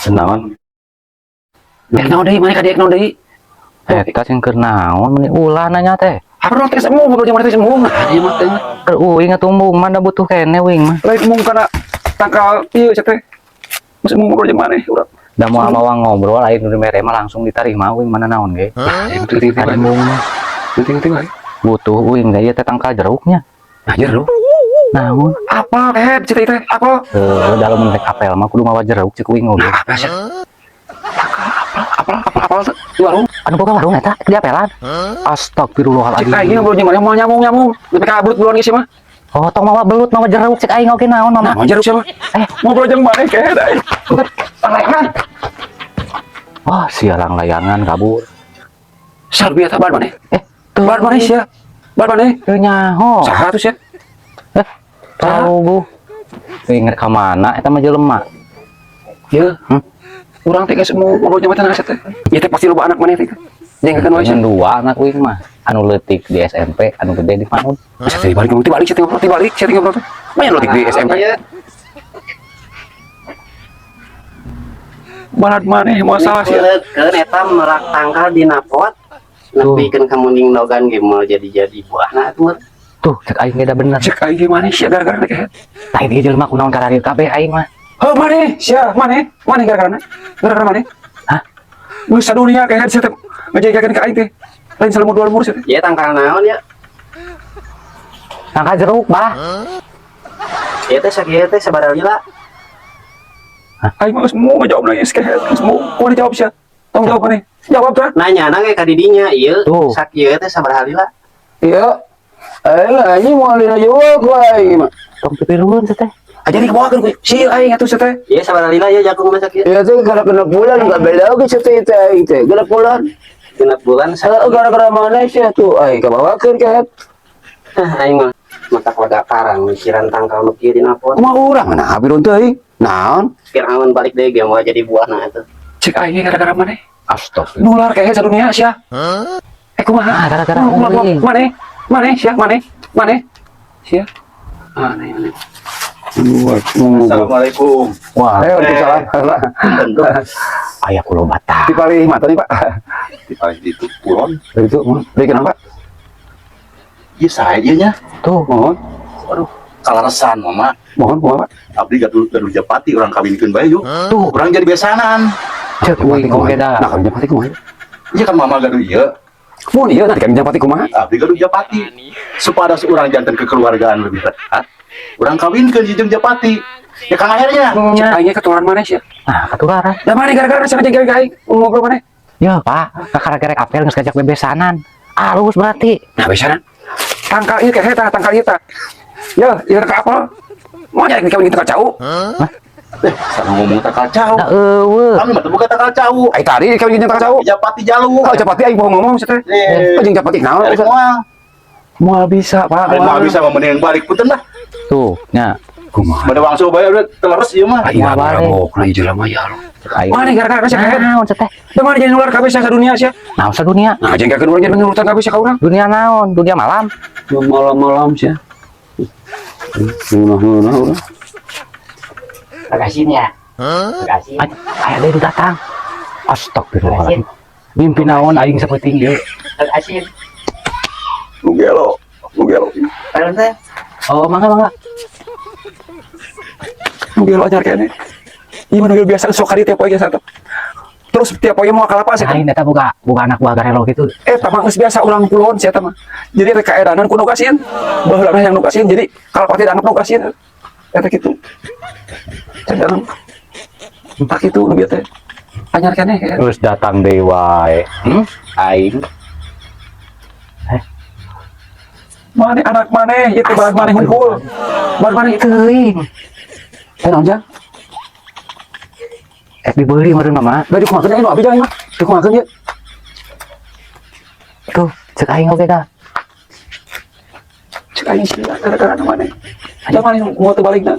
Naon? Dek naon deui maneh ka dek naon deui? Eta sing keur naon meni ulah nanya teh. Apa nu teh embung ngobrol jeung maneh teh embung. Nah, ieu mah teh. Keur uing atuh embung mah da butuh keneh uing mah. Lain embung kana tangkal ieu sia teh. Geus embung ngobrol jeung maneh urang. Da moal mawa ngobrol aing nu mere mah langsung ditarima uing mana naon ge. Nah, ieu teh Ari embung mah penting wae. Butuh uing teh ieu teh tangkal jeruknya. Nah, jeruk. Naon? Apa teh cerita teh? Apa? Heuh, da lamun rek apel mah kudu mawa jeruk cek uing oge. Nah, apa sih? Tangkal apel, apel, apel, apel di warung. Anu boga warung eta di apelan. Astagfirullahaladzim. Cek aing ngobrol jeung maneh moal nyambung-nyambung. Nepi ka belut buruan geus mah. Oh, tong mawa belut, mawa jeruk cek aing oge naon Nah, mama. mau jeruk siapa? Eh. Ngobrol jeung maneh kehed aing. Layangan. Wah, sialang layangan kabur. Sarbi eta bar maneh. Eh, tuh. Bar maneh sia. Bar maneh. Teu nyaho. Saha tuh sia? Eh, tahu Ingat ka mana eta mah jelema. Ye. Hmm? Urang teh geus mau ngobrol jeung maneh teh. Ieu teh pasti loba anak maneh teh. Jengkeun wae sia. Dengan dua anak uing mah. Anu leutik di SMP, anu gede di PAUD. Masa teh balik ngobrol, balik sia teh ngobrol, balik sia teh ngobrol teh. Banyak leutik di SMP. Balad maneh masalah sia. Keun eta melak tangkal dina pot. Nepikeun ka munding nogan ge moal jadi-jadi buahna atuh mah. Tuh, cek aing ge da bener. Cek aing ge maneh sia gara-gara teh kehed. Lain ieu jelema kunaon kararieu kabeh aing mah. Heuh maneh sia, maneh, maneh gara-garana. Gara-gara maneh. Hah? Geus sadunia kehed sia teh ngejengkeun ka aing teh. Lain salemur dua lemur sia teh. Ieu tangkal naon ya? Tangkal jeruk, Bah. Ieu teh sakieu teh sabaraha lila? Aing mah geus mau ngejawab lagi geus kehed, geus mau. Kumaha dijawab sia? Tong jawab maneh. Jawab tah. Nanya ge ka didinya ieu Tuh. Sakieu teh sabaraha lila? Iya. Aing anjing moal dina jawab ku aing mah. Tong pipirueun teh. Aja di kebawakeun ku si aing atuh sia teh. Ieu sabaraha lila ieu jakung mah sakieu? Ya tuh gara genep bulan nggak beda oke situ itu aing teh genep bulan. 6 bulan Eh, gara-gara mana sih tuh aing kebawakeun kehed. Hah, aing mah matak lega karang mikiran tangkal nu kieu dina pot. Kumaha urang nah pirun teuing. Naon? Firaun balik deui ge moal jadi buahna atuh. Cek aing ge gara-gara maneh. Astagfirullah. Nular kehed sadunia sia. Eh kumaha? Ah, gara-gara Kumaha, kumaha, uing. maneh? Maneh sia, maneh? Maneh? Sia. Aneh, aneh. Assalamualaikum. Wah, Eh, waalaikumsalam. Bentuk aya kulo bata. Di paling mata nih, Pak. Di paling itu kulon. Dari itu, mohon. Dari kenapa? Iya saya ieu nya. Tuh, Mohon, Kaleresan mama. Mohon, mohon, Pak. Abdi gaduh gaduh japati urang kawinkeun bae yuk. Tuh, Urang jadi besanan. Cek uing oge da. Nah, kami japati kumaha? Iya kan mama gaduh ieu. Mohon iya, nanti kami japati kumaha? Abdi gaduh japati. Supados urang janten kekeluargaan lebih dekat. Urang kawinkeun jeung japati. Ya Kang akhirnya. Cek aingnya ketularan maneh sia. Nah, ketularan. Lah maneh gara-gara sia ngajeng gawe aing ngobrol maneh. Ya, Pak, kakara gerek apel geus ngajak bebesanan. Alus berarti. Nah, besanan. Tangkal ieu kehed tah, tangkal ieu tah. Ya, ieu tangkal apel. Mau nyari kawin tangkal cau. Eh, salah ngomong tangkal cau. Da eueuh. Kami mah teu boga tangkal cau. Ai tadi kawin jeung tangkal cau. Japati jalu. Oh, japati aing bohong ngomong sia teh. Eh. Oh, jeung japati naon? Dari moal. Moal bisa, Pak. Ari moal bisa mah mending balik punten lah. Tuh, nya. Kumaha? Bade wangsul bae udah teleres ieu mah. Aing Moal balik. mabok na ieu jelema ya Allah. Cek aing. Maneh gara-gara sia kehed. Naon teh? Da maneh jadi nular kabeh sia sadunia sia. Naon sadunia? Nah, jengkeun urang jadi nurutan kabeh sia ka urang. Dunia naon? Dunia malam. Malam-malam sia. Ngeunah-ngeunah urang. Makasih ya. Makasih. Aya deui nu datang. Astagfirullahaladzim. Mimpi naon aing saeuting ieu. Makasih. Nu gelo, nu gelo. Kalau teh Oh, mangga mangga. Nu gelo anyar kene. Ieu mah nu gelo biasa sok kali tiap poe ge satu. Terus tiap poe mau kalapa sih. Lain eta boga boga anak buah garelo gitu. Eh, mah geus biasa urang kulon sia eta mah. Jadi rek kaedanan ku nu kasieun. Baheula yang nu kasieun jadi kalapa teh dianggap nu kasieun. Eta kitu. Cadangan. Entah kitu nu bieu teh. Anyar keneh kayak. Terus datang deui wae. Aing. Maneh anak maneh ieu teh bahan maneh hungkul. Bahan maneh itu. Teuing. Eh naon jang? Eh dibeli meureun mama. Da dikumakeun aing nu abi jang ieu mah. Dikumakeun ieu. Tuh, cek aing oge da. Cek aing sia gara-gara maneh. Da maneh mau teu balikna.